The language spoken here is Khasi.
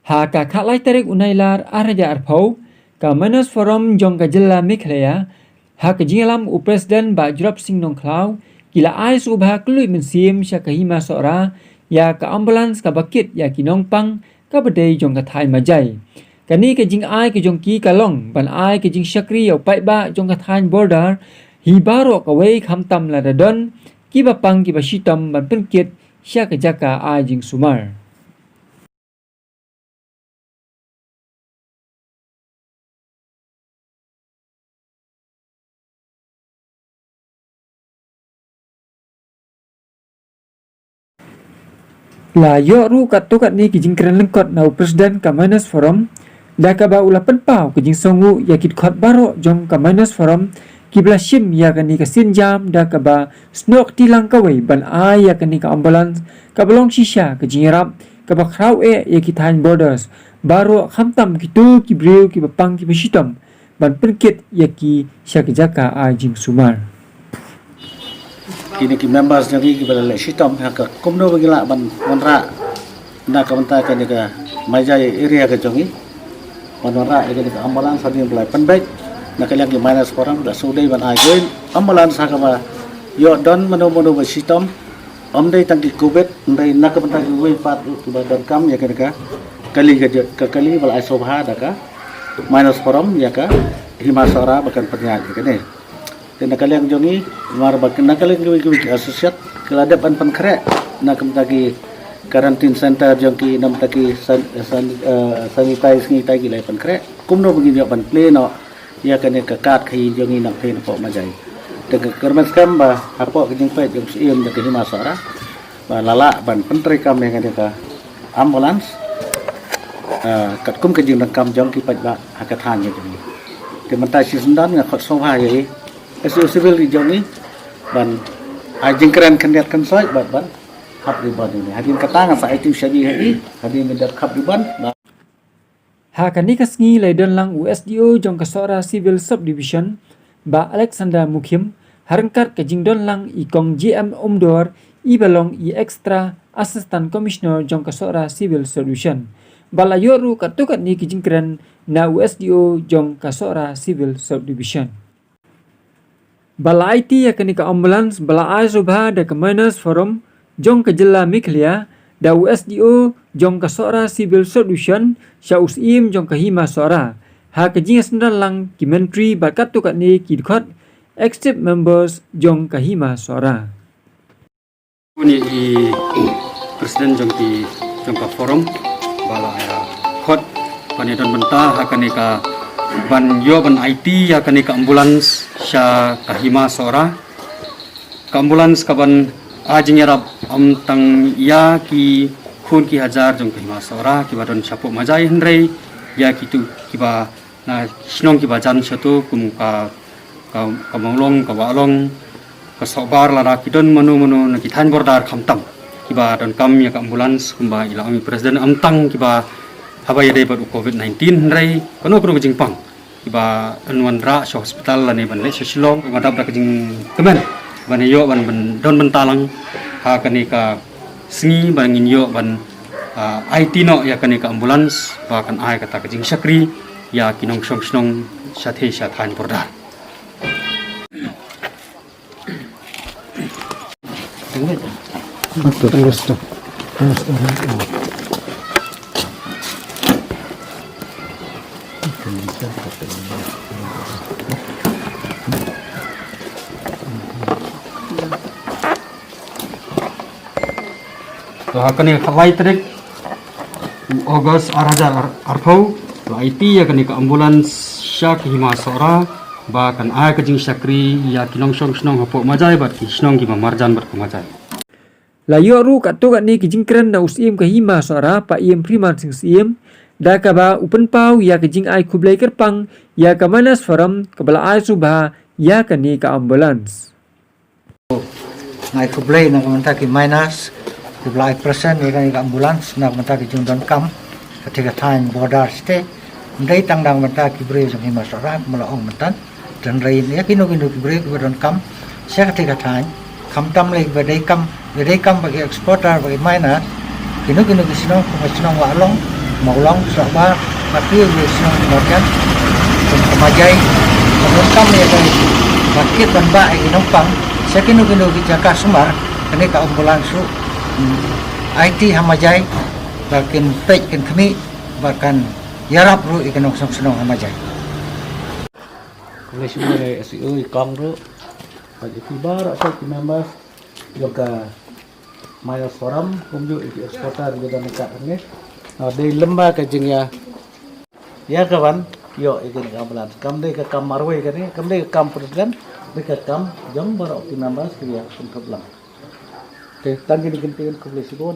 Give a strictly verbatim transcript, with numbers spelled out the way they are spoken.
Ha ka khatlai tarik u Nailar arhajar arphew, ka Miners Forum jong ka jylla Meghalaya, ha ka jingïalam u President Bah Jrop Sing Nongkhlaw, ki la ai sngewbha kylluid mynsiem sha ka Hima Sohra ïa ka ambulance kaba kit ïa ki nongpang kaba dei jong ka thaiñ Majai. Kane ka jingai ka jong ki ka long ban ai ka jingshakri ïa u paidbah jong ka thaiñ Border hi baroh kawei, khamtam lada don kiba pang kiba shitom ban pynkit sha ka jaka ai jingsumar. La ïoh ruh katto katne ki jingkren lyngkot na u President ka Miners Forum, da kaba u la pynpaw ka jingsngewnguh ïa ki dkhot baroh jong ka Miners Forum kiba la shim ïa kane ka sienjam da kaba snoh kti lang kawei ban ai ïa kane ka ambulance kaba long shisha ka jingïarap kaba khraw eh ïa ki thaiñ Borders baroh, khamtam kito ki briew kiba pang kiba shitom ban pynkit ïa ki sha ki jaka ai jingsumar. Kine ki members jong ngi kiba la leh shitom ha ka kumno ba ngi lah ban wanrah na ka bynta kane ka Majai area ka jong ngi, ban wanrah ïa kane ka ambulance hadien ba la pynbeit na ka liang ki Miners Forum, da shu dei ban ai kawei ambulance ha kaba ïoh don mano mano ba shitom. Ym dei tang ki covid, ym dei, na ka bynta kiwei pat kiba donkam ïa kane ka kali ka jot, ka kali ba la ai sngewbha da ka Miners Forum ïa ka Hima Sohra ba kan pynïaid ïa kane. Te na ka liang jong ngi, namar ba na ka liang kiwei kiwei ki associate ki la dep ban pynkhreh na ka bynta ki quarantine center jong ki, na ka bynta ki san-, san-, eh, sanitize ngi tai ki la pynkhreh. Kumno ba ngin ïoh ban plie noh ïa kane ka kad khaïi jong ngi nangtei napoh Majai. Te ka kyrmen skhem ba hapoh ka jingpeit jong u Syiem da ka Hima Sohra ba la lah ban pyntreikam ïa kane ka ambulance, ah, katkum ka jingdonkam jong ki paidbah ha ka thaiñ ka jong ngi. Te mynta shisyndon nga khot sngewbha ïa i S D O Civil jong ngi ban ai jingkren khyndiat khynsoit bad ban hap ribbon ïa i. Hadien kata ngan sa ai tu sha i, ha i, hadien ba i dep hap ribbon. Ha kane ka sngi la ïadon lang u S D O jong ka Sohra Civil Subdivision, Bah Alexander Mukhim, ha ryngkat ka jingdon lang i Kong J M Umdor, iba long i Extra Assistant Commissioner jong ka Sohra Civil Subdivision. Ba la ïoh ruh katto katne ki jingkren na u S D O jong ka Sohra Civil Subdivision. Ba la aiti ïa kane ka ambulance ba la ai sngewbha da ka Miners Forum jong ka jylla Meghalaya, da u S D O jong ka Sohra Civil Subdivision sha u Syiem jong ka Hima Sohra, ha ka jingïasyndon lang ki myntri bad katto katne ki dkhot executive members jong ka Hima Sohra. Une i president jong ki, jong ka forum ba la khot ban ïadon bynta ha kane ka ban ïoh ban aiti ïa kane ka ambulance sha ka Hima Sohra. Ka ambulance ka ban ai jingïarap ym tang ïa ki khun ki hajar jong ka Hima Sohra kiba don shapoh Majai, hynrei ïa kito kiba na shnong kiba jan shato kum ka, ka, ka Mawlong, ka Wahlong, ka Sohbar, lada ki don mano mano na ki thaiñ border khamtam kiba donkam ïa ka ambulance, kumba i la ong i president, ym tang kiba haba ïadei bad u covid nineteen, hynrei kano kano ka jingpang kiba yn wanrah sha hospital lane ban leit sha Shillong, nga dap da ka jingkmen ban ïoh ban, ban don bynta lang ha kane ka sngi ba ngin ïoh ban, ah, aiti noh ïa kane ka ambulance ba kan ai kata ka jingshakri ïa ki nongshong shnong shatei sha thaiñ border. To ha kane ka lai tarik u August ar hajar arphew, to aiti ïa kane ka ambulance sha ka Hima Sohra ba kan ai ka jingshakri ïa ki nongshong shnong hapoh Majai bad ki shnong kiba marjan bad ka Majai. La ïoh ruh katto katne ki jingkren na u Syiem ka Hima Sohra, Paiem Freeman Sing Syiem, da kaba u pynpaw ïa ka jingai khublei kyrpang ïa ka Miners Forum kaba la ai sngewbha ïa kane ka ambulance. Nga ai khublei na ka bynta ki miners kiba la ai present ïa kane ka ambulance na ka bynta ki jingdonkam katei ka thaiñ border shatei. Ym dei tang na ka bynta ki briew jong Hima Sohra kumba la ong mynta, hynrei ïa kino kino ki briew kiba donkam sha katei ka thaiñ, khamtam lei kiba dei kam, kiba dei kam bad ki exporter bad ki miners, kino kino ki shnong kum ka shnong Wahlong, Mawlong, Sohbar, bad ki ïa ki shnong marjan, kum ka Majai, ka donkam ïa ka, ba kit ban bah ïa ki nongpang sha kino kino ki jaka sumar, kane ka ambulance ruh, hmm, aiti ha Majai, ba kin peit kin khmih, ba kan ïarap ruh ïa ki nongshong shnong ha Majai. Khublei shibun ïa i C E O, i kong ruh, bad ïa ki baroh ki members jong ka Miners' Forum, kumjuh ïa ki exporter ki dang kat hangne. Ah, dei lem bad ka jingïa, ïa ka ban ïoh ïa kane ka ambulance. Kam dei ka kam marwei kane, kam dei ka kam president, dei ka kam jong baroh ki members ki ïa kynthup lang. Te tang kine ki ktien, khublei shibun.